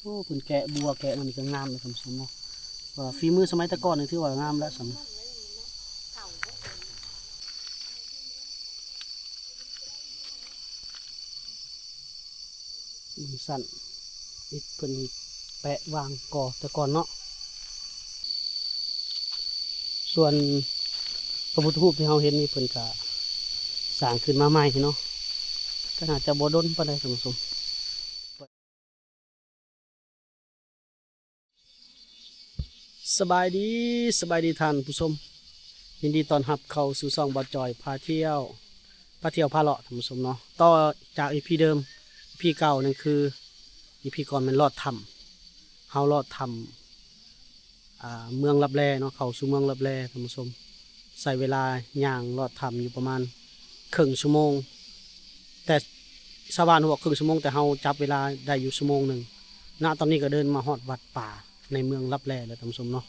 ໂອ້ ເພິ່ນແກະບົວແກະຫຍັງນີ້ກໍງາມເດ້ທ່ານຜູ້ຊົມເນາະ ວ່າຝີມືສະໄໝແຕ່ກ່ອນນີ້ຖືວ່າງາມແລ້ວຊັ້ນ. ອືມ ຊັ້ນອິດເພິ່ນແປະວາງກໍ່ແຕ່ກ່ອນເນາະ. ສ່ວນພະພຸດທະຮູບທີ່ເຮົາເຫັນນີ້ ເພິ່ນກະສ້າງຂຶ້ນມາໃໝ່ເນາະ ກໍໜ້າຈະບໍ່ດົນປານໃດທ່ານຜູ້ຊົມ. ສະບາຍດີ ສະບາຍດີທ່ານຜູ້ຊົມ ຍິນດີຕ້ອນຮັບເຂົ້າສູ່ຊ່ອງບ່າວຈ່ອຍພາທ່ຽວ ພາທ່ຽວພາເລາະທ່ານຜູ້ຊົມເນາະ. ຕໍ່ຈາກອີພີເດີມ ອີພີເກົ່ານັ້ນຄື ອີພີກ່ອນແມ່ນລອດຖ້ຳ ເຮົາລອດຖ້ຳ ອ່າ ເມືອງລັບແລເນາະ ເຂົ້າສູ່ເມືອງລັບແລທ່ານຜູ້ຊົມ. ໃຊ້ເວລາຍ່າງລອດຖ້ຳຢູ່ປະມານເຄິ່ງຊົ່ວໂມງ ແຕ່ຊາວບ້ານເຂົາບອກເຄິ່ງຊົ່ວໂມງ ແຕ່ເຮົາຈັບເວລາໄດ້ຢູ່ຊົ່ວໂມງໜຶ່ງ. ນະຕອນນີ້ກໍເດີນມາຮອດວັດປ່າໃນເມືອງລັບແລແລ້ວທ່ານຜູ້ຊົມເນາະ.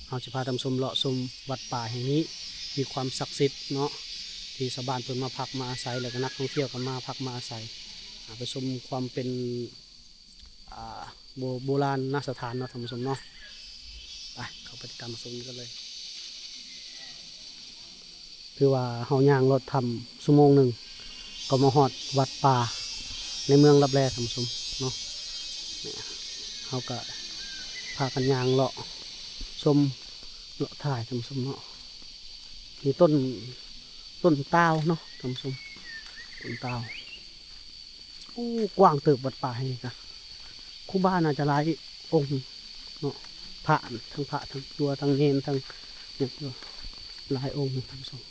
ເຮົາຊິພາທ່ານຜູ້ຊົມເລາະຊົມວັດປ່າແຫ່ງນີ້ ມີຄວາມສັກສິດເນາະ ທີ່ຊາວບ້ານເພິ່ນມາພັກມາອາໄສ ແລ້ວກໍນັກທ່ອງທ່ຽວກໍມາພັກມາອາໄສ ອ່າ ໄປຊົມຄວາມເປັນ ອ່າ ໂບ ໂບລານສະຖານເນາະທ່ານຜູ້ຊົມເນາະ. ໄປ ເຂົ້າໄປຕິດຕາມຮັບຊົມກັນເລີຍ. ຖືວ່າເຮົາຍ່າງລອດຖ້ຳຊົ່ວໂມງໜຶ່ງ ກໍມາຮອດວັດປ່າໃນເມືອງລັບແລທ່ານຜູ້ຊົມເນາະ. ເຮົາກໍພາກັນຍ່າງເລາະຊົມ ເລາະຖ່າຍທ່ານຜູ້ຊົມເນາະ. ມີຕົ້ນ ຕົ້ນຕາວເນາະທ່ານຜູ້ຊົມ ຕົ້ນຕາວ. ໂອ້ ກວ້າງເຕີບວັດປ່າແຫ່ງນີ້ກະ ຄູບາໜ້າຈະຫຼາຍອົງເນາະ ພະ ທັງພະ ທັງຕົວ ທັງເນນ ທັງຫຍັງ ຫຼາຍອົງທ່ານຜູ້ຊົມ.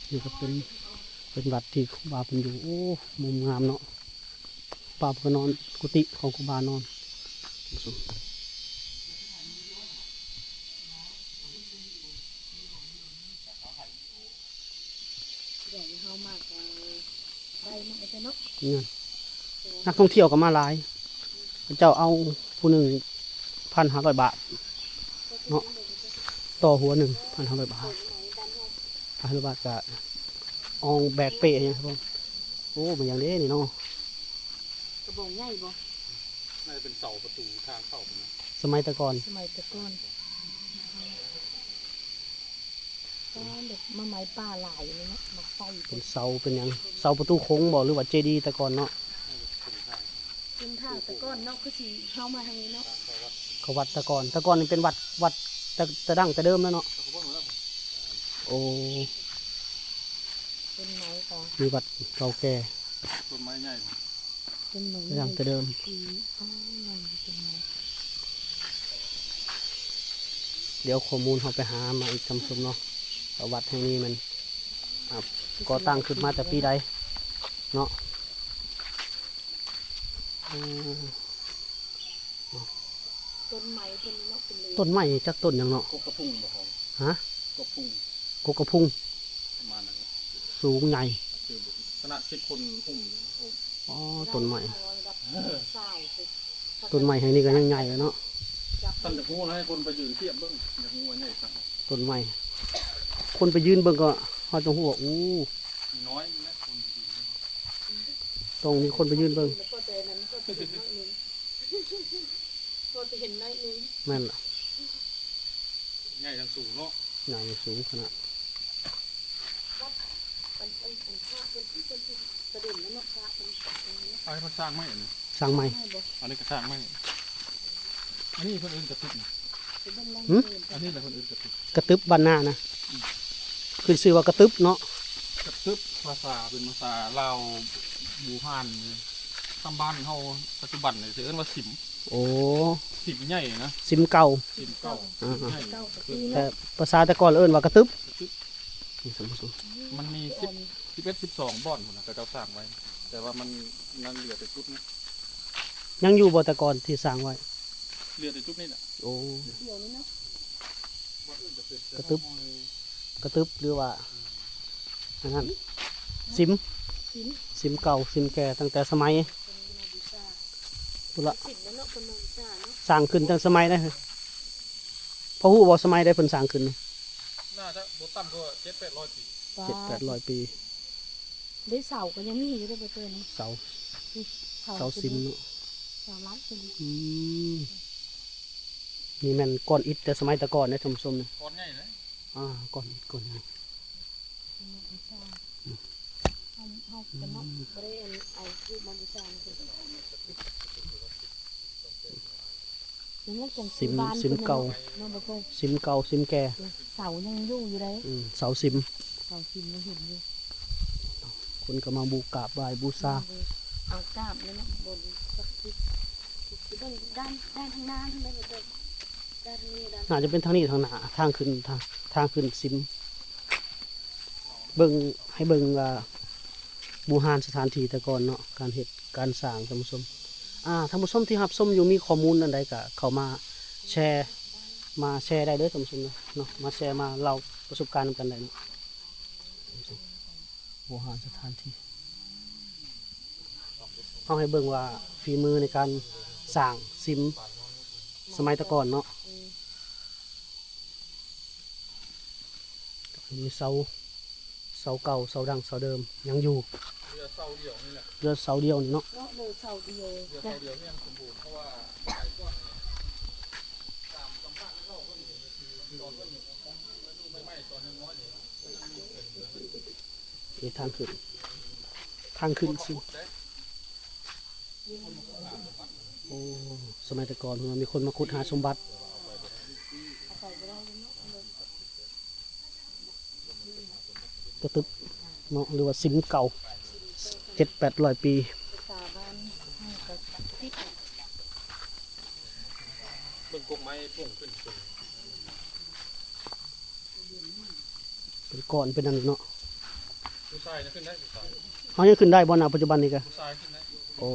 ນີ້ກໍເປັນ ເປັນວັດທີ່ຄູບາເພິ່ນຢູ່. ໂອ້ ມຸມງາມເນາະ. ບາບກໍນອນ ກຸຕິຂອງຄູບານອນ. ເຮົາມາກໍໄດ້ມາແຕ່ເນາະ ແມ່ນ ນັກທ່ອງທ່ຽວກໍມາຫຼາຍ. ເຂົາເຈົ້າເອົາຜູ້ໜຶ່ງພັນຫ້າຮ້ອຍບາດເນາະ ຕໍ່ຫົວໜຶ່ງພັນຫ້າຮ້ອຍບາດ. ພັນຫ້າຮ້ອຍບາດກໍອອງແບກເປ້ຫຍັງ. ໂອ້ ແມ່ນຫຍັງເດ້ນີ້ເນາະ? ກະບອງໃຫຍ່ບໍ່? ໜ້າຈະເປັນເສົາປະຕູທາງເຂົ້າພຸ້ນນະ ສະໄໝແຕ່ກ່ອນ. ສະໄໝແຕ່ກ່ອນ ກໍແບບມາໄມ້ປ່າຫຼາຍນີ້ເນາະ ມາໄຟ ເປັນເສົາເປັນຫຍັງ ເສົາປະຕູໂຂງບໍ່ ຫຼືວ່າເຈດີແຕ່ກ່ອນເນາະ? ເປັນທາງແຕ່ກ່ອນເນາະ ຄືຊິເຮົາມາທາງນີ້ເນາະ ເຂົ້າວັດແຕ່ກ່ອນ. ແຕ່ກ່ອນນີ້ເປັນວັດ ວັດແຕ່ ແຕ່ດັ້ງແຕ່ເດີມແລ້ວເນາະ. ໂອ້ ຕົ້ນໄມ້ກໍ ມີວັດເກົ່າແກ່ ຕົ້ນໄມ້ໃຫຍ່ ຕົ້ນໄມ້ໃຫຍ່ ດັ່ງແຕ່ເດີມ. ອືມ ອໍ ໃຫຍ່ຕົ້ນໄມ້. ດຽວຂໍ້ມູນເຮົາໄປຫາມາອີກທ່ານຜູ້ຊົມເນາະ ວ່າວັດແຫ່ງນີ້ແມ່ນ ອ່າ ກໍ່ຕັ້ງຂຶ້ນມາແຕ່ປີໃດເນາະ. ໂອ້ ຕົ້ນໄມ້ເພິ່ນເນາະ ເປັນເລີຍ ຕົ້ນໄມ້ຈັກຕົ້ນຫຍັງເນາະ? ກົກກະພຸງບໍ່? ຮະ? ກົກກະພຸງ ກົກກະພຸງ ປະມານນັ້ນ ສູງໃຫຍ່ ຂະໜາດສິບຄົນຫຸ້ມ. ອໍ ຕົ້ນໄມ້ ເອີ ຕົ້ນໄມ້ແຫ່ງນີ້ກໍຍັງໃຫຍ່ເລີຍເນາະ. ຄັນຢາກຮູ້ໃຫ້ຄົນໄປຢືນທຽບເບິ່ງ ຢາກຮູ້ວ່າໃຫຍ່ສ່ຳໃດ. ຕົ້ນໄມ້ ຄົນໄປຢືນເບິ່ງກໍເຮົາຈະຮູ້ວ່າ ໂອ້ ນ້ອຍນະ ຄົນໄປຢືນເບິ່ງ ຕ້ອງມີຄົນໄປຢືນເບິ່ງ ພໍແຕ່ນັ້ນ ພໍຈະເຫັນໜ້ອຍໜຶ່ງ ພໍຈະເຫັນໜ້ອຍໜຶ່ງ. ແມ່ນລະ ໃຫຍ່ທັງສູງເນາະ ໃຫຍ່ສູງຂະໜາດ. ວັດ ອັນ ອັນ ອັນພະເພິ່ນ ເພິ່ນ ເພິ່ນກະດົນແລ້ວເນາະ ພະເພິ່ນ ອັນນີ້ເນາະ ອັນນີ້ເພິ່ນສ້າງໃໝ່ ອັນນີ້ ໃໝ່ບໍ່? ອັນນີ້ກໍສ້າງໃໝ່ ອັນນີ້ເພິ່ນເອີ້ນກະຕຶບນະ ອັນນີ້ແຫຼະເພິ່ນເອີ້ນກະຕຶບ ກະຕຶບບ້ານນານະ. ອືມ ຂຶ້ນຊື່ວ່າກະຕຶບເນາະ ກະຕຶບ ພາສາ ເປັນພາສາລາວບູຮານ. ຕາມບ້ານເຮົາປັດຈຸບັນນີ້ຊິເອີ້ນວ່າສິມ. ໂອ້ ສິມໃຫຍ່ນະ ສິມເກົ່າ ສິມເກົ່າ ອ່າ ສິມໃຫຍ່ ເກົ່າແຕ່ປີເນາະ ແຕ່ພາສາແຕ່ກ່ອນເອີ້ນວ່າກະຕຶບ ກະຕຶບ. ມັນມີສິບ ສິບເອັດ ສິບສອງບ່ອນພຸ້ນນະ ເຂົາເຈົ້າສ້າງໄວ້ ແຕ່ວ່າມັນຍັງເຫຼືອແຕ່ຈຸດນີ້. ຍັງຢູ່ບໍ່ແຕ່ກ່ອນທີ່ສ້າງໄວ້? ເຫຼືອແຕ່ຈຸດນີ້ແຫຼະ. ໂອ້ ດຽວນີ້ເນາະ ກະຕຶບ ກະຕຶບ ຫຼືວ່າ ອັນນັ້ນ ສິມ ສິມ ສິມເກົ່າ ສິມແກ່ ຕັ້ງແຕ່ສະໄໝພຸ້ນລະ ສິມເນາະ ເພິ່ນມາບູຊາເນາະ ສ້າງຂຶ້ນຕັ້ງສະໄໝໃດ? ພໍຮູ້ບໍ່ສະໄໝໃດເພິ່ນສ້າງຂຶ້ນ? ໜ້າຈະບໍ່ຕ່ຳກວ່າເຈັດແປດຮ້ອຍປີ. ເຈັດແປດຮ້ອຍປີ ໄດ້ເສົາກໍຍັງມີຢູ່ເດ້ ບໍ່ເຕີນ ເສົາ ນີ້ ເສົາ ເສົາສິມເນາະ ເສົາຫຼັກເພິ່ນ ອືມ ນີ້ແມ່ນກ້ອນອິດແຕ່ສະໄໝແຕ່ກ່ອນເດ້ທ່ານຜູ້ຊົມ ກ້ອນໃຫຍ່ເດ້ ອ່າ ກ້ອນອິດກ້ອນຫຍັງ ເຮົາ ເຮົາກໍເນາະ ອືມ ບໍ່ໄດ້ອັນເອົາທູບມາບູຊານຳເພິ່ນ ຍັງຄົງຊື່ບ້ານ ສິມເກົ່າ ເນາະ ບໍ່ເຕີນ ສິມເກົ່າສິມແກ່ ເອີ ເສົາຍັງຢູ່ຢູ່ເດ້ ອືມ ເສົາສິມ ເສົາສິມຍັງເຫັນຢູ່ ຄົນກໍມາບູ ກາບໄຫວ້ບູຊາ ເອົາກາບນັ້ນນະ ບົນສັກສິດ ເບິ່ງດ້ານ ດ້ານທາງໜ້າທາງໃດ ດ້ານນີ້ ດ້ານ ໜ້າຈະເປັນທາງນີ້ ທາງໜ້າ ທາງຂຶ້ນ ທາງ ທາງຂຶ້ນສິມ ເບິ່ງ ໃຫ້ເບິ່ງວ່າບູຮານສະຖານທີ່ແຕ່ກ່ອນເນາະ ການເຮັດການສ້າງ ທ່ານຜູ້ຊົມ ອ່າ ທ່ານຜູ້ຊົມທີ່ຮັບຊົມຢູ່ ມີຂໍ້ມູນອັນໃດກໍເຂົ້າມາແຊ ມາແຊໄດ້ເດີທ່ານຜູ້ຊົມເນາະ ມາແຊມາເລົ່າປະສົບການນຳກັນໄດ້ເນາະ ໂບຮານສະຖານທີ່ ເຮົາໃຫ້ເບິ່ງວ່າຝີມືໃນການສ້າງສິມສະໄໝແຕ່ກ່ອນເນາະ ມີເສົາ ເສົາເກົ່າ ເສົາດັງ ເສົາເດີມຍັງຢູ່ ເຫຼືອເສົາດຽວນີ້ແຫຼະ ເຫຼືອເສົາດຽວນີ້ເນາະ ເນາະ ເຫຼືອເສົາດຽວ ເຫຼືອເສົາດຽວຍັງສົມບູນ ເພາະວ່າສະໄໝກ່ອນນີ້ ຕາມສຳພາດເຂົາເພິ່ນ ຕອນເພິ່ນ ນີ້ທາງຂຶ້ນ ທາງຂຶ້ນສູງ ໂອ້ ສະໄໝແຕ່ກ່ອນເພິ່ນວ່າມີຄົນມາຂຸດຫາສົມບັດ ກະຕຶບເນາະ ຫຼືວ່າສິມເກົ່າ ເຈັດແປດຮ້ອຍປີ ເບິ່ງກົກໄມ້ປຸ້ງຂຶ້ນສູງ ເປັນກ້ອນເປັນອັນນີ້ເນາະ ຜູ້ຊາຍນະຂຶ້ນໄດ້ ຜູ້ຊາຍ ເຮົາຍັງຂຶ້ນໄດ້ບໍ່ນະ ປັດຈຸບັນນີ້ກະ ຜູ້ຊາຍຂຶ້ນໄດ້ ໂອ້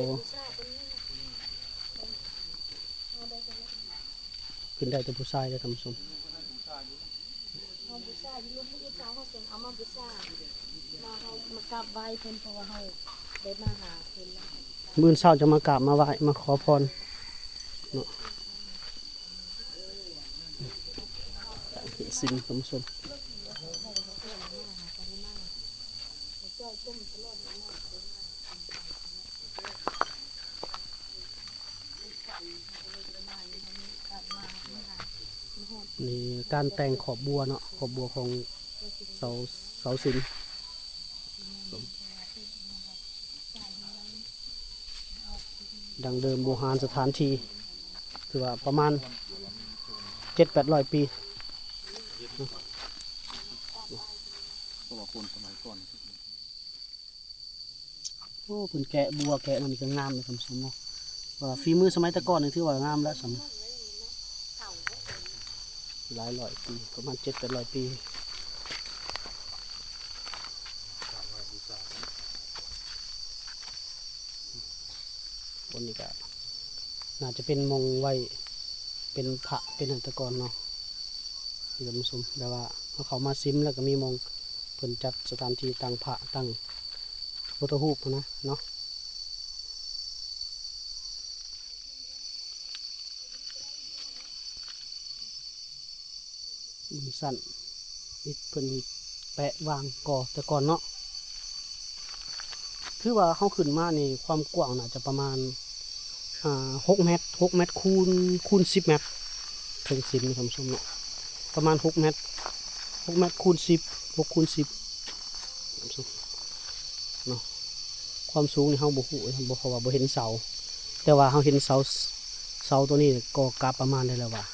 ຂຶ້ນໄດ້ແຕ່ຜູ້ຊາຍເດີທ່ານຜູ້ຊົມ ເຮົາບູຊາຢູ່ລຸ່ມ ມື້ອື່ນເຊົ້າເຮົາຈຶ່ງເອົາມາບູຊາ ມາ ເຮົາມາກາບໄຫວ້ເພິ່ນ ເພາະວ່າເຮົາໄດ້ມາຫາເພິ່ນແລ້ວ ມື້ອື່ນເຊົ້າຈະມາກາບມາໄຫວ້ ມາຂໍພອນເນາະ ເປັນສິມທ່ານຜູ້ຊົມ ນີ້ການແຕ່ງຂອບບົວເນາະ ຂອບບົວຂອງເສົາ ເສົາສິມ ດັ້ງເດີມໂບຮານສະຖານທີ່ ຖືວ່າປະມານເຈັດແປດຮ້ອຍປີ ເພາະວ່າຄົນສະໄໝກ່ອນ ໂອ້ ເພິ່ນແກະບົວແກະມັນນີ້ກໍງາມເດ້ທ່ານຜູ້ຊົມເນາະ ວ່າຝີມືສະໄໝແຕ່ກ່ອນນີ້ຖືວ່າງາມແລ້ວຊັ້ນ ຫຼາຍຮ້ອຍປີ ປະມານເຈັດແປດຮ້ອຍປີ ບ່ອນນີ້ກະໜ້າຈະເປັນໝ່ອງໄວ້ເປັນພະເປັນຫຍັງແຕ່ກ່ອນເນາະ ທ່ານຜູ້ຊົມ ແບບວ່າເຮົາເຂົ້າມາສິມແລ້ວກໍມີໝ່ອງເພິ່ນຈັດສະຖານທີ່ຕັ້ງພະຕັ້ງພຸດທະຮູບຫັ້ນນະເນາະ ຊັ້ນ ອິດເພິ່ນແປະວາງກໍ່ແຕ່ກ່ອນເນາະ ຄືວ່າເຮົາຂຶ້ນມານີ້ ຄວາມກວ້າງໜ້າຈະປະມານ ອ່າ ຫົກແມັດ ຫົກແມັດຄູນ ຄູນສິບແມັດ ເທິງສິມນີ້ທ່ານຜູ້ຊົມເນາະ ປະມານຫົກແມັດ ຫົກແມັດຄູນສິບ ຫົກຄູນສິບ ທ່ານຜູ້ຊົມເນາະ ຄວາມສູງນີ້ເຮົາບໍ່ຮູ້ ເພາະວ່າບໍ່ເຫັນເສົາ ແຕ່ວ່າເຮົາເຫັນເສົາ ເສົາໂຕນີ້ກໍກະປະມານໄດ້ແລ້ວວ່າ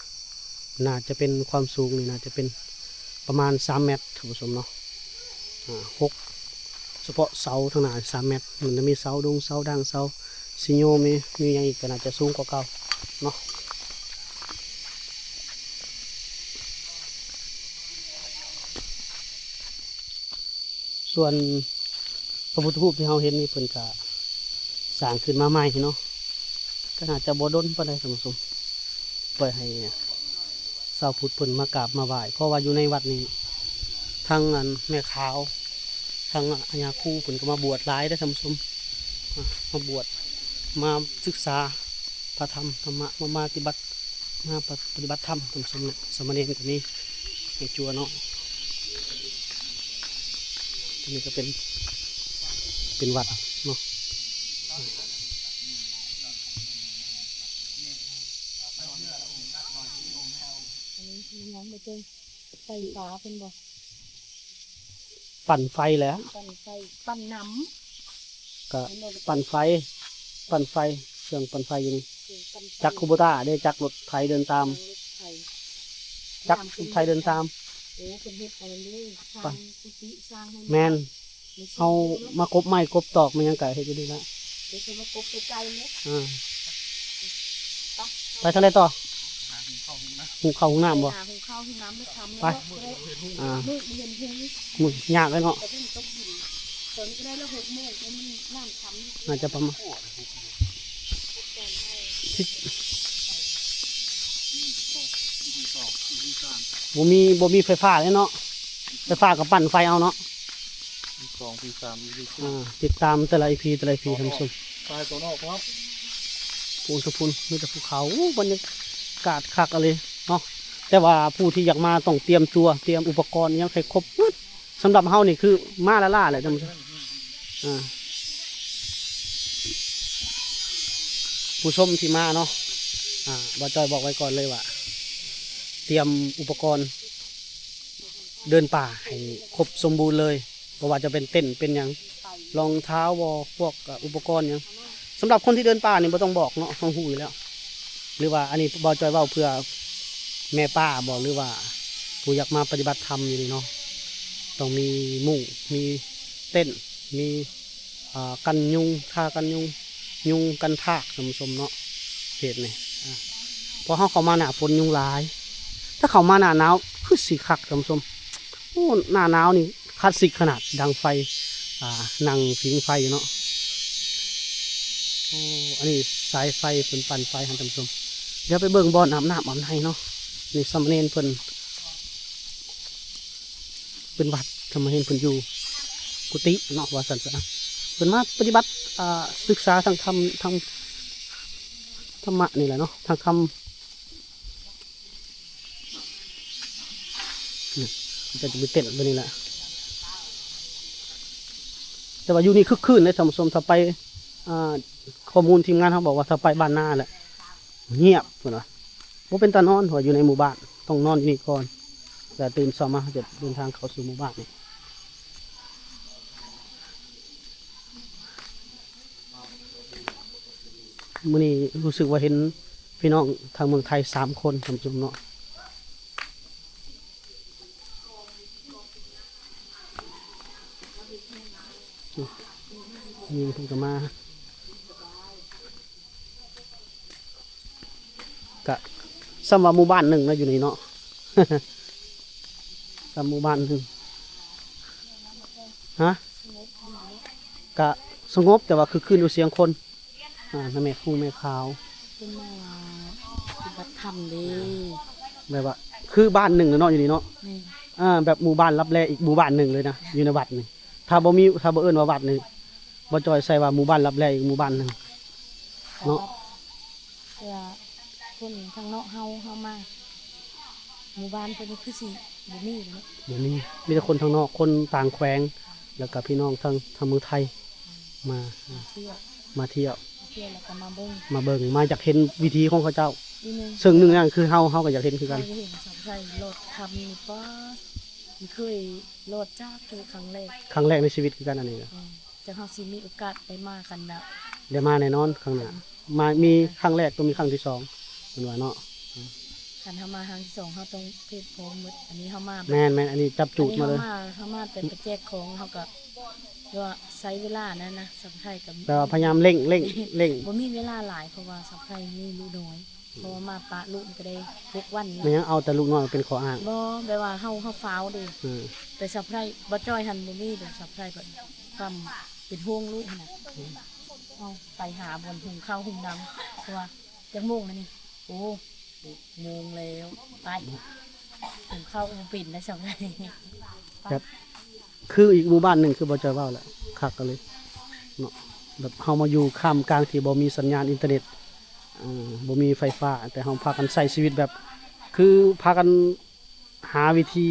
ໜ້າຈະເປັນຄວາມສູງນີ້ ໜ້າຈະເປັນປະມານສາມແມັດ ທ່ານຜູ້ຊົມເນາະ ອ່າ ຫົກ ສະເພາະເສົາທາງໜ້າສາມແມັດ ມັນຈະມີເສົາດົງ ເສົາດ່າງ ເສົາຊິໂຍ ມີ ມີຫຍັງອີກ ກໍໜ້າຈະສູງກວ່າເກົ່າເນາະ ສ່ວນພະພຸດທະຮູບທີ່ເຮົາເຫັນນີ້ ເພິ່ນກະສ້າງຂຶ້ນມາໃໝ່ເນາະ ກໍໜ້າຈະບໍ່ດົນປານໃດທ່ານຜູ້ຊົມ ໄວ້ໃຫ້ຊາວພຸດເພິ່ນມາກາບມາໄຫວ້ ເພາະວ່າຢູ່ໃນວັດນີ້ ທັງອັນແມ່ຂາວ ທັງອາຍາຄູເພິ່ນກໍມາບວດຫຼາຍເດ້ທ່ານຜູ້ຊົມ ມາບວດ ມາສຶກສາພະທຳທຳມະ ມາປະຕິບັດ ມາປະຕິບັດທຳທ່ານຜູ້ຊົມເນາະ ສາມະເນນກໍມີ ໃຫ້ຈົວເນາະ ເ ອັນນີ້ກໍເປັນ ເປັນວັດເນາະ. ອັນນີ້ຍັງບໍ່ເຖິງໄຟຟ້າເພິ່ນບໍ່? ປັ່ນໄຟແຫຼະ. ປັ່ນໄຟ ປັ່ນນ້ຳ ກະ ແມ່ນບໍ່? ປັ່ນໄຟ ປັ່ນໄຟ ເຄື່ອງປັ່ນໄຟຢູ່ນີ້. ເຄື່ອງປັ່ນໄຟ ຈັກຄູໂບຕ້າເດ້ ຈັກລົດໄຖເດີນຕາມ ຈັກລົດໄຖເດີນຕາມ. ໂອ້ ເພິ່ນເຮັດອັນນັ້ນເດ້ ສ້າງກຸຕິ ສ້າງໃຫ້ ແມ່ນ ເຮົາມາກົບໄມ້ກົບຕອກ ມາຫຍັງກະເຮັດຢູ່ນີ້ລະ. ເດີ ເພິ່ນມາກົບໄກໆເລີຍ. ອ່າ ໄປທາງໃດຕໍ່? ຫາ ຫຸງເຂົ້າຫຸງນ້ຳບໍ່? ຫາ ຫຸງເຂົ້າຫຸງນ້ຳ ໄປ ອ່າ ມື້ນີ້ເຫັນຫຸງ ມື້ຍາກເລີຍເນາະ. ຕອນນີ້ກໍໄດ້ລະ ຫົກໂມງ ກໍມີນ້ຳຄຳ ໜ້າຈະປະມານ ບໍ່ມີ ບໍ່ມີໄຟຟ້າເດ້ເນາະ. ໄຟຟ້າກໍປັ່ນໄຟເອົາເນາະ. ສອງ ສາມ ອ່າ ຕິດຕາມແຕ່ລະອີພີ ແຕ່ລະອີພີ ທ່ານຜູ້ຊົມ. ຕາຍຕົວນອກເນາະ ພູນ ພູນ ມີແຕ່ພູເຂົາ. ໂອ້ ບັນຍາກາດຄັກອີ່ຫຼີເນາະ. ແຕ່ວ່າຜູ້ທີ່ຢາກມາຕ້ອງຕຽມຕົວ ຕຽມອຸປະກອນຫຍັງໃຫ້ຄົບໝົດ. ສຳລັບເຮົານີ້ຄືມາລ້າໆແຫຼະທ່ານຜູ້ຊົມ. ອ່າ ຜູ້ຊົມທີ່ມາເນາະ ອ່າ ບ່າວຈ້ອຍບອກໄວ້ກ່ອນເລີຍວ່າ ຕຽມອຸປະກອນເດີນປ່າໃຫ້ຄົບສົມບູນເລີຍ. ບໍ່ວ່າຈະເປັນເຕັນເປັນຫຍັງ ລອງເທ້າບໍ່ ພວກ ອາ ອຸປະກອນຫຍັງ. ສຳລັບຄົນທີ່ເດີນປ່ານີ້ບໍ່ຕ້ອງບອກເນາະ ເຮົາຮູ້ຢູ່ແລ້ວ. ຫຼືວ່າອັນນີ້ບ່າວຈ້ອຍເວົ້າເພື່ອແມ່ປ່າບໍ ຫຼືວ່າຜູ້ຢາກມາປະຕິບັດທຳຢູ່ນີ້ເນາະ ຕ້ອງມີມຸ້ງ ມີເຕັນ ມີ ອ່າ ກັນຍຸງ ຜ້າກັນຍຸງ ຍຸງກັນທາກ ທ່ານຜູ້ຊົມເນາະ ເຂດນີ້. ອ່າ ເພາະເຮົາເຂົ້າມາໜ້າຝົນຍຸງຫຼາຍ ຖ້າເຂົ້າມາໜ້າໜາວຄືຊິຄັກ ທ່ານຜູ້ຊົມ. ໂອ້ ໜ້າໜາວນີ້ຄລາສສິກຂະໜາດ ດັງໄຟ ອ່າ ນັ່ງຜິງໄຟຢູ່ເນາະ. ໂອ້ ອັນນີ້ສາຍໄຟເພິ່ນປັ່ນໄຟຫັ້ນ ທ່ານຜູ້ຊົມ. ດຽວໄປເບິ່ງບ່ອນອາບນ້ຳອາບໃນເນາະ. ນີ້ສາມະເນນເພິ່ນ ເປັນວັດ ສາມະເນນເພິ່ນຢູ່ກຸຕິເນາະ ວ່າຊັ້ນຊະ. ເພິ່ນມາປະຕິບັດ ອ່າ ສຶກສາທາງທຳ ທາງທຳມະນີ້ແຫຼະເນາະ ທາງທຳ. ອືມ ກໍຈະມີເຕັນແບບນີ້ແຫຼະ ແຕ່ວ່າຢູ່ນີ້ຄຶກຄື້ນເດ້ທ່ານຜູ້ຊົມ. ຖ້າໄປ ອ່າ ຂໍ້ມູນທີມງານເຮົາບອກວ່າ ຖ້າໄປບ້ານນາແຫຼະ ງຽບເພິ່ນວ່າ ບໍ່ເປັນຕານອນ ເພາະວ່າຢູ່ໃນໝູ່ບ້ານ ຕ້ອງນອນຢູ່ນີ້ກ່ອນ ແລ້ວຕື່ນເຊົ້າມາເຮົາຈະເດີນທາງເຂົ້າສູ່ໝູ່ບ້ານນີ້. ມື້ນີ້ຮູ້ສຶກວ່າເຫັນພີ່ນ້ອງທາງເມືອງໄທສາມຄົນ ທ່ານຜູ້ຊົມເນາະ. ນີ້ເພິ່ນກໍມາ ກະສ່ຳວ່າໝູ່ບ້ານໜຶ່ງເນາະ ຢູ່ນີ້ເນາະ ສ່ຳໝູ່ບ້ານໜຶ່ງ. ຮະ? ກະສະຫງົບ ແຕ່ວ່າຄຶກຄື້ນຢູ່ສຽງຄົນ ອ່າ ນຳແມ່ຄູແມ່ຂາວ ເພິ່ນມາປະຕິບັດທຳເດ້ ແບບວ່າຄືບ້ານໜຶ່ງເນາະ ຢູ່ນີ້ເນາະ. ແມ່ນ ອ່າ ແບບໝູ່ບ້ານລັບແລອີກໝູ່ບ້ານໜຶ່ງເລີຍນະ ຢູ່ໃນວັດນີ້. ຖ້າບໍ່ມີ ຖ້າບໍ່ເອີ້ນວ່າວັດນີ້ ບໍ່ຈ່ອຍໃສ່ວ່າໝູ່ບ້ານລັບແລອີກໝູ່ບ້ານໜຶ່ງເນາະ. ເພື່ອຄົນທາງນອກເຮົາ ເຮົາມາ ໝູ່ບ້ານເພິ່ນຄືຊິບໍ່ມີເນາະ. ບໍ່ມີ ມີແຕ່ຄົນທາງນອກ ຄົນຕ່າງແຂວງ ແລ້ວກໍພີ່ນ້ອງທາງ ທາງເມືອງໄທ ມາ ມາທ່ຽວ ມາທ່ຽວ ມາທ່ຽວແລ້ວກໍມາເບິ່ງ ມາເບິ່ງ ມາຢາກເຫັນວິຖີຂອງເຂົາເຈົ້າ. ເຊິ່ງໜຶ່ງຢ່າງຄືເຮົາ ເຮົາກໍຢາກເຫັນຄືກັນ. ເຮົາຢາກເຫັນສາວໄທລອດຖ້ຳນີ້ ປ້າ ບໍ່ເຄີຍລອດຈັກເທື່ອ ຄັ້ງແລກ ຄັ້ງແລກໃນຊີວິດຄືກັນ ອັນນີ້ນະ. ແມ່ນ ຈັກເຮົາຊິມີໂອກາດໄດ້ມາກັນນະ. ໄດ້ມາແນ່ນອນຄັ້ງໜ້າ ມາມີຄັ້ງແລກຕ້ອງມີຄັ້ງທີສອງ ເພິ່ນວ່າເນາະ. ຄັນເຮົາມາຄັ້ງທີສອງ ເຮົາຕ້ອງພຽບພ້ອມໝົດ. ອັນນີ້ເຮົາມາແບບ ແມ່ນໆ ອັນນີ້ຈັບຈູດມາເລີຍ. ເຮົາມາ ເຮົາມາແຕ່ໄປແຈກຂອງ ເຮົາກໍ ແຕ່ວ່າໃຊ້ເວລານັ້ນນະ ສາວໄທກໍ ແບບວ່າພະຍາຍາມເລັ່ງ ເລັ່ງ ເລັ່ງ ບໍ່ມີເວລາຫຼາຍ ເພາະວ່າສາວໄທມີລູກນ້ອຍ. ເພາະວ່າມາປະລູກນີ້ກໍໄດ້ຫົກວັນນີ້. ແມ່ນຫຍັງເອົາແຕ່ລູກນ້ອຍມາເປັນຂໍ້ອ້າງ? ບໍ່ ແບບວ່າເຮົາ ເຮົາຟ້າວເດ້. ອືມ ໄປສາວໄພ ບໍ່ຈ່ອຍຫັ້ນບໍ່ມີ ແບບສາວໄພກໍຄວາມເປັນຫ່ວງລູກຫັ້ນນະ. ເຮົາໄປຫາບ່ອນຫຸງເຂົ້າຫຸງນ້ຳ ເພາະວ່າຈັກໂມງແລ້ວນີ້? ໂອ້ ຫົກໂມງແລ້ວ ໄປຫຸງເຂົ້າບໍ່ເປັນນະສາວໄພ. ແບບ ຄືອີກໝູ່ບ້ານໜຶ່ງ ຄືບໍ່ຈ່ອຍເວົ້າແຫຼະ ຄັກອີ່ຫຼີເນາະ. ແບບເຮົາມາຢູ່ຂ້າມກາງທີ່ບໍ່ມີສັນຍານອິນເຕີເນັດ ເອີ ບໍ່ມີໄຟຟ້າ ແຕ່ເຮົາພາກັນໃຊ້ຊີວິດແບບ ຄືພາກັນຫາວິທີ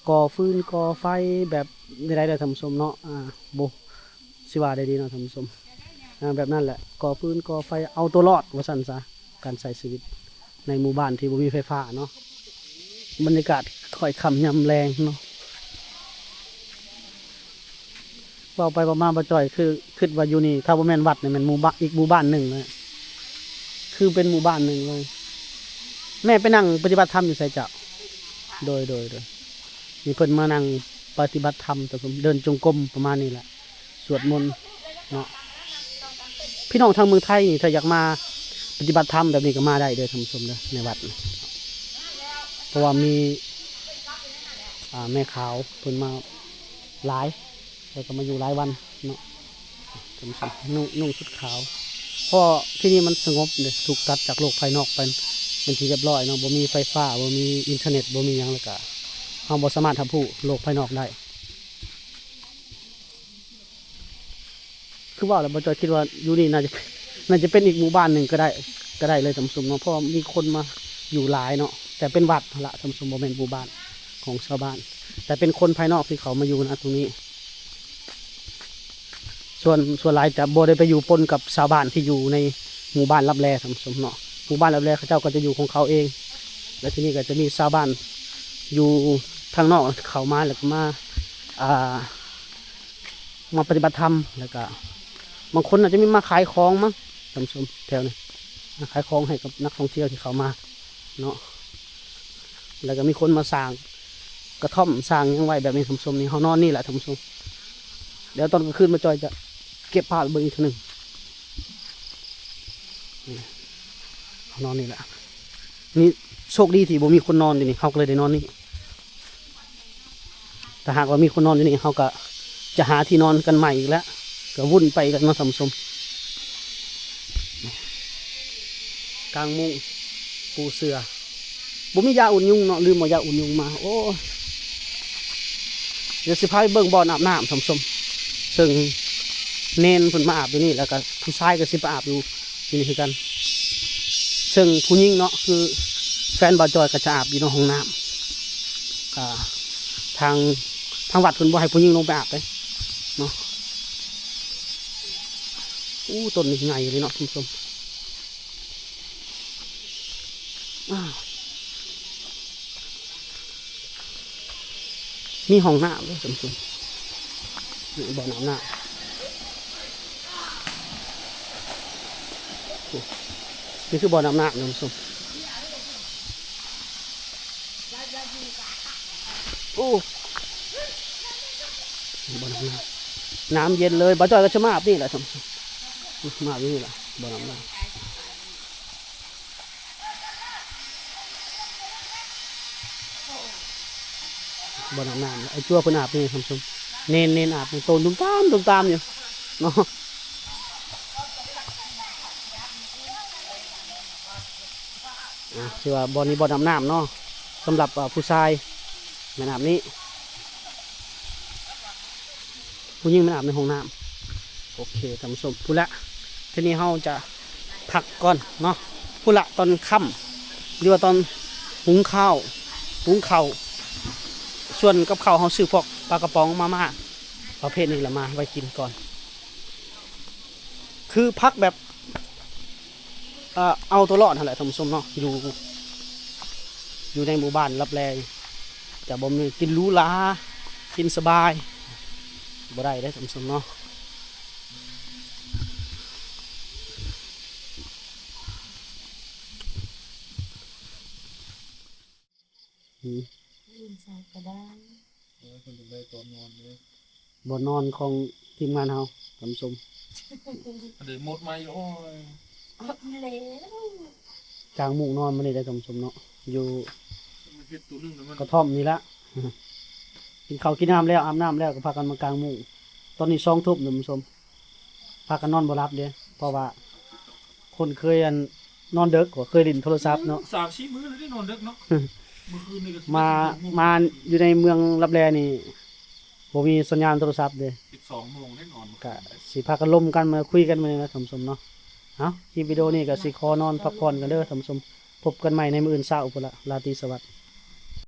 ກໍ່ຟືນກໍ່ໄຟແບບໃດໆ ເດີທ່ານຜູ້ຊົມເນາະ ອ່າ ບໍ່ ຊິວ່າໄດ້ດີເນາະທ່ານຜູ້ຊົມ ອ່າ ແບບນັ້ນແຫຼະ ກໍ່ຟືນກໍ່ໄຟເອົາຕົວລອດວ່າຊັ້ນຊະ ການໃຊ້ຊີວິດໃນໝູ່ບ້ານທີ່ບໍ່ມີໄຟຟ້າເນາະ. ບັນຍາກາດຄ່ອຍຄ່ຳຍາມແລງເນາະ. ເວົ້າໄປເວົ້າມາ ບໍ່ຈ່ອຍ ຄືຄິດວ່າຢູ່ນີ້ ຖ້າບໍ່ແມ່ນວັດນີ້ ແມ່ນໝູ່ບ້ານ ອີກໝູ່ບ້ານໜຶ່ງເລີຍ ຄືເປັນໝູ່ບ້ານໜຶ່ງເລີຍ. ແມ່ໄປນັ່ງປະຕິບັດທຳຢູ່ໃສເຈົ້າ? ໂດຍ ໂດຍ ໂດຍ ນີ້ເພິ່ນມານັ່ງປະຕິບັດທຳ ເດີນຈົງກົມປະມານນີ້ແຫຼະ ສວດມົນເນາະ. ພີ່ນ້ອງທາງເມືອງໄທນີ້ ຖ້າຢາກມາປະຕິບັດທຳແບບນີ້ກໍມາໄດ້ເດີທ່ານຜູ້ຊົມເດີ ໃນວັດ ເພາະວ່າມີ ອ່າ ແມ່ຂາວເພິ່ນມາຫຼາຍ ແລ້ວກໍມາຢູ່ຫຼາຍວັນເນາະ ທ່ານຜູ້ຊົມ ນຸ່ງ ນຸ່ງຊຸດຂາວ ເພາະທີ່ນີ້ມັນສະຫງົບເດ້ ຖືກຕັດຈາກໂລກພາຍນອກໄປເປັນທີ່ຮຽບຮ້ອຍເນາະ ບໍ່ມີໄຟຟ້າ ບໍ່ມີອິນເຕີເນັດ ບໍ່ມີຫຍັງ ແລ້ວກໍເຮົາບໍ່ສາມາດຮັບຮູ້ໂລກພາຍນອກໄດ້. ຄືເວົ້າແລ້ວ ບໍ່ຈ່ອຍຄິດວ່າຢູ່ນີ້ໜ້າຈະ ໜ້າຈະເປັນອີກໝູ່ບ້ານໜຶ່ງກໍໄດ້ ກໍໄດ້ເລີຍທ່ານຜູ້ຊົມເນາະ ເພາະວ່າມີຄົນມາຢູ່ຫຼາຍເນາະ ແຕ່ເປັນວັດຫັ້ນລະທ່ານຜູ້ຊົມ ບໍ່ແມ່ນໝູ່ບ້ານຂອງຊາວບ້ານ ແຕ່ເປັນຄົນພາຍນອກທີ່ເຂົ້າມາຢູ່ນະຕົງນີ້. ສ່ວນ ສ່ວນຫຼາຍຈະບໍ່ໄດ້ໄປຢູ່ປົນກັບຊາວບ້ານທີ່ຢູ່ໃນໝູ່ບ້ານລັບແລທ່ານຜູ້ຊົມເນາະ ໝູ່ບ້ານລັບແລເຂົາເຈົ້າກໍຈະຢູ່ຂອງເຂົາເອງ ແລະ ທີ່ນີ້ກໍຈະມີຊາວບ້ານຢູ່ທາງນອກເຂົ້າມາ ແລ້ວກໍມາ ອ່າ ມາປະຕິບັດທຳ ແລ້ວກະບາງຄົນອາດຈະມີມາຂາຍຂອງມັ້ງທ່ານຜູ້ຊົມ ແຖວນີ້ ມາຂາຍຂອງໃຫ້ກັບນັກທ່ອງທ່ຽວທີ່ເຂົ້າມາເນາະ ແລ້ວກະມີຄົນມາສ້າງກະທ່ອມສ້າງຫຍັງໄວ້ແບບນີ້ທ່ານຜູ້ຊົມ. ນີ້ເຮົານອນນີ້ແຫຼະທ່ານຜູ້ຊົມ ດຽວຕອນກາງຄືນມາຈ່ອຍຈະເກັບພາບໃຫ້ເບິ່ງອີກເທື່ອໜຶ່ງ ນີ້ ເຮົານອນນີ້ແຫຼະ ນີ້ໂຊກດີທີ່ບໍ່ມີຄົນນອນຢູ່ນີ້ ເຮົາກໍເລີຍໄດ້ນອນນີ້. ຖ້າຫາກວ່າມີຄົນນອນຢູ່ນີ້ ເຮົາກໍຈະຫາທີ່ນອນກັນໃໝ່ອີກແລ້ວ ກໍວຸ່ນໄປອີກແລ້ວເນາະທ່ານຜູ້ຊົມ. ກາງມຸ້ງ ປູເສື່ອ ບໍ່ມີຢາອຸ່ນຍຸງເນາະ ລືມເອົາຢາອຸ່ນຍຸງມາ. ໂອ້ຍ ດຽວຊິພາໄປເບິ່ງບ່ອນອາບນ້ຳທ່ານຜູ້ຊົມ ເຊິ່ງເນນເພິ່ນມາອາບຢູ່ນີ້ ແລ້ວກໍຜູ້ຊາຍກໍຊິໄປອາບຢູ່ ຢູ່ນີ້ຄືກັນ ເຊິ່ງຜູ້ຍິງເນາະ ຄືແຟນບ່າວຈ່ອຍກໍຈະອາບຢູ່ໃນຫ້ອງນ້ຳ ກໍທາງ ທາງວັດເພິ່ນບໍ່ໃຫ້ຜູ້ຍິງລົງໄປອາບເດ້ເນາະ. ໂອ້ ຕົ້ນນີ້ໃຫຍ່ເລີຍເນາະທ່ານຜູ້ຊົມ. ອ້າວ ມີຫ້ອງນ້ຳເດ້ທ່ານຜູ້ຊົມ ນີ້ບ່ອນອາບນ້ຳ ນີ້ຄືບ່ອນອາບນ້ຳທ່ານຜູ້ຊົມ. ໂອ້ ບໍ່ນຳ ນ້ຳເຢັນເລີຍ ບ່າວຈ່ອຍກໍຈະມາອາບນີ້ແຫຼະທ່ານຜູ້ຊົມ ມາອາບຢູ່ນີ້ແຫຼະ ບໍ່ນຳ ບໍ່ນຳ ອ້າຍຈົວເພິ່ນອາບນີ້ທ່ານຜູ້ຊົມ ເນນ ເນນອາບນີ້ ໂຕນຕຸ້ມຕາມ ຕຸ້ມຕາມຢູ່ເນາະ. ອ່າ ຖືວ່າບ່ອນນີ້ບ່ອນອາບນ້ຳເນາະ ສຳລັບ ເອີ ຜູ້ຊາຍແມ່ນອາບນີ້ ຜູ້ຍິງແມ່ນອາບໃນຫ້ອງນ້ຳ. ໂອເຄທ່ານຜູ້ຊົມ ພຸ້ນລະ ທີນີ້ເຮົາຈະພັກກ່ອນເນາະ ພຸ້ນລະ ຕອນຄ່ຳ ຫຼືວ່າຕອນຫຸງຂ້າວ ຫຸງເຂົ້າ ສ່ວນກັບເຂົ້າເຮົາຊື້ພວກປາກະປ໋ອງ ມາມ່າ ປະເພດນີ້ລະມາໄວ້ກິນກ່ອນ ຄືພັກແບບ ເອີ ເອົາຕົວລອດຫັ້ນແຫຼະທ່ານຜູ້ຊົມເນາະ ຢູ່ ຢູ່ໃນໝູ່ບ້ານລັບແລ ຈະບໍ່ມີກິນຫຼູຫຼາ ກິນສະບາຍ ບໍ່ໄດ້ເດ້ທ່ານຜູ້ຊົມເນາະ. ອືມ ອື່ນໃສ່ກະໄດ້ ເອີ ເພິ່ນຢາກໄດ້ຕອນນອນເດ້ ບ່ອນນອນຂອງທີມງານເຮົາທ່ານຜູ້ຊົມ ອັນນີ້ໝົດໃໝ່ ໂອ້ຍ ໝົດແລ້ວ ກາງມຸ້ງນອນມື້ນີ້ໄດ້ທ່ານຜູ້ຊົມເນາະ ຢູ່ ເຮັດໂຕໜຶ່ງແລ້ວມັນ ກະທ່ອມນີ້ລະ ກິນເຂົ້າກິນນ້ຳແລ້ວ ອາບນ້ຳແລ້ວ ກໍພາກັນມາກາງມຸ້ງ ຕອນນີ້ສອງທຸ່ມທ່ານຜູ້ຊົມ ພາກັນນອນບໍ່ຫຼັບເດ້ ເພາະວ່າຄົນເຄີຍ ອັນ ນອນເດິກ ເຄີຍຫຼິ້ນໂທລະສັບເນາະ ສາມສີ່ມື້ແລ້ວເດ້ນອນເດິກເນາະ ເມື່ອຄືນນີ້ກໍ ມາ ມາຢູ່ໃນເມືອງລັບແລນີ້ ບໍ່ມີສັນຍານໂທລະສັບເດ້ ສິບສອງໂມງໄດ້ນອນ ກະຊິພາກັນລົມກັນ ມາຄຸຍກັນມື້ນີ້ນະທ່ານຜູ້ຊົມເນາະ. ເອົ້າ ຄລິບວິດີໂອນີ້ກະຊິຂໍນອນພັກຜ່ອນກັນເດີທ່ານຜູ້ຊົມ ພົບກັນໃໝ່ໃນມື້ອື່ນເຊົ້າພຸ້ນລະ ລາຕີສະຫວັດ.